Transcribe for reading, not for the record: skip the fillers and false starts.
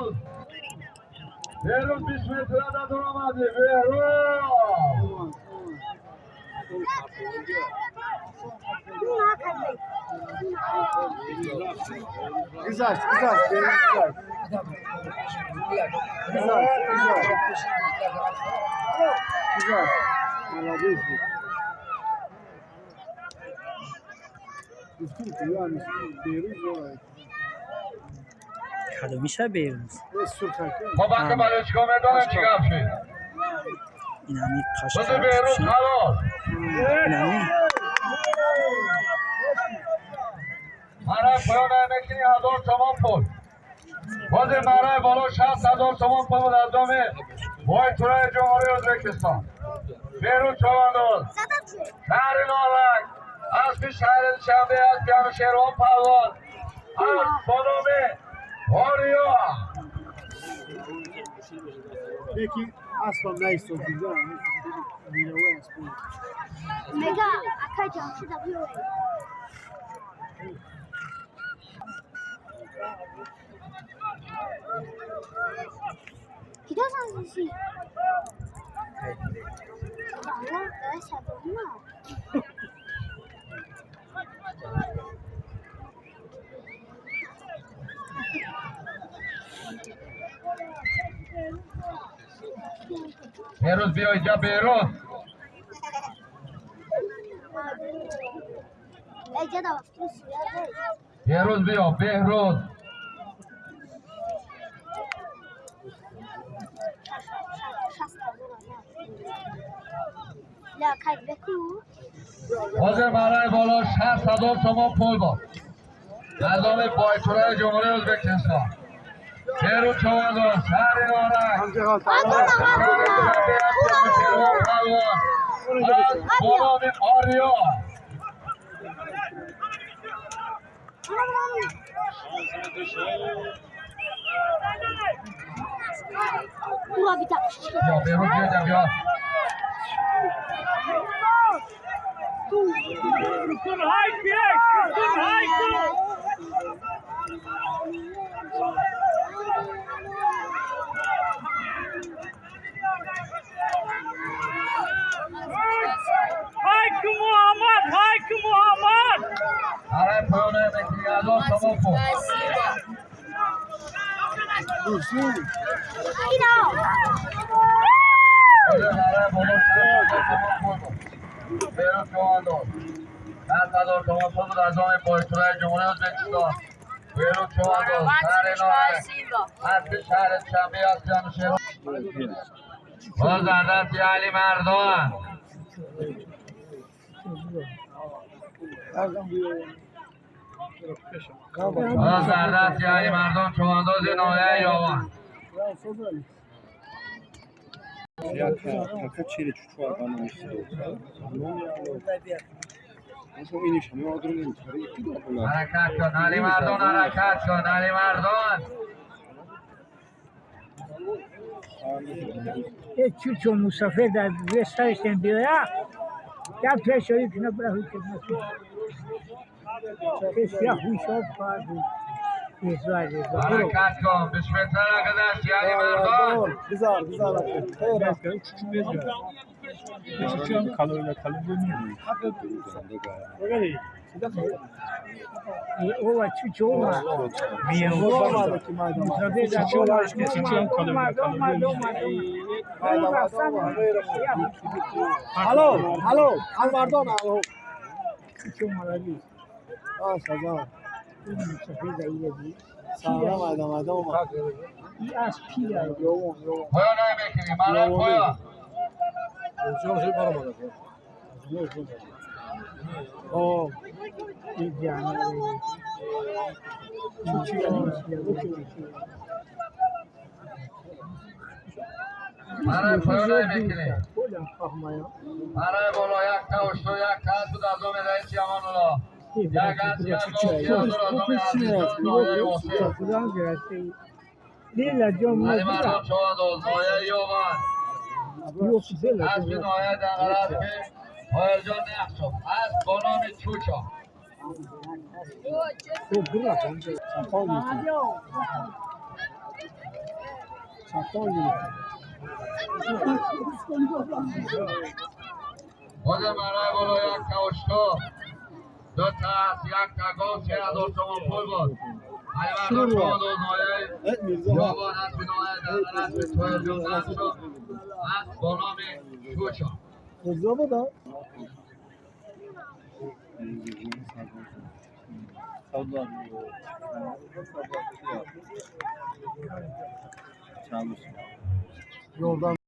بهروز، بهروز 20 متر در آمدی بهروز. Güzel, güzel, güzel. Güzel, güzel. Güzel. Кадомиша Беҳрӯз? خب بچه برای چیکار میدونم چیکار شد؟ Инами. بده بهروز خلاص. Инами. برای پایان نکنی 1000 تومان پول. باز برای بالا 60,000 تومان پول بود از دام وای تورای جمهوری ازبکستان. بهروز چوانداز، شهر نارنگ، اسب شهر شنبه از پیانو شهران پهلوان از خانم آریا. Peki aslan neyse o güzel. Mega, акай Ҷамшида биёед. Кидо занзиси? Алло, давай сабуна. بهروز بیا اینجا بهروز. Эҷа да вақти суя. بهروز بیا بهروز. 60,000. ля кай беку. حاضر برای بالا 60,000 تومان پول بود از دام بایتورای جمهوری ازبکستان. بهروز چوانداز، شهر نارنگ، شهر پهلوان از خانم آریا. Ура бита. بیا بهروز، بیا اینجا، بیا. Hayk Muhammad, Hayk Muhammad! برای پایان مکری 1000 تومان پول. Ино. حاضر برای بالا 60,000 تومان پول بود. بهروز چوانداز، 60,000 تومان پول بود از دام بایتورای جمهوری ازبکستان. بهروز چوانداز، شهر نارنگ، اسب شهر شنبه از پیانو باز در دست علی مردان. باز در دست علی مردان، چوانداز ناحیه یاوان. Кака чери чучу агано мисидо. Масо ини шама адрунин тари кида була. حرکت کن علی مردان، حرکت کن علی مردان. Чучо мусафир дар саришен биёя, як пешои кина бира ҳуй ҳушоб. حرکت کن بسم الله دست علی مردان. Güzel, güzel. Hayır. Чучу мезга. Чучу ҳам калоила калоила мери. Ова чучо ова. Чучу ҳам калоила калоила. Alo, alo, Alvardan alo. Чучо малади. Ha, saza. Мусафир дар идади. Sağlam adam adam. И аз пира. Yoğun, yoğun. پایان نمیکنی برای پایان. Oh. И ҷанаве. Чучо. برای پایان نمیکنی. Холам фаҳмая. برای بالا یک تا اشتو یک تا بود از دام رئیس یمان الله، یک از یک از دام عزیزان ناحیه واسه. Худам гирасти. Лела ҷон. علی مردان چوانداز ناحیه یاوان، اسب ناحیه دنقره است که پایرجان نقشم از با نام چوچا. Чаптон гирифт. Бозе марай боло як та ошто, ду та асп, як та гов, 3000 сомон пул буд. Алимардон Шомадов, ноҳияи Ёвон, аспи ноҳияи Данғара, аспи Тоирҷон Насров, асп бо номи Шучо. Мирзо буда? Ёрдам.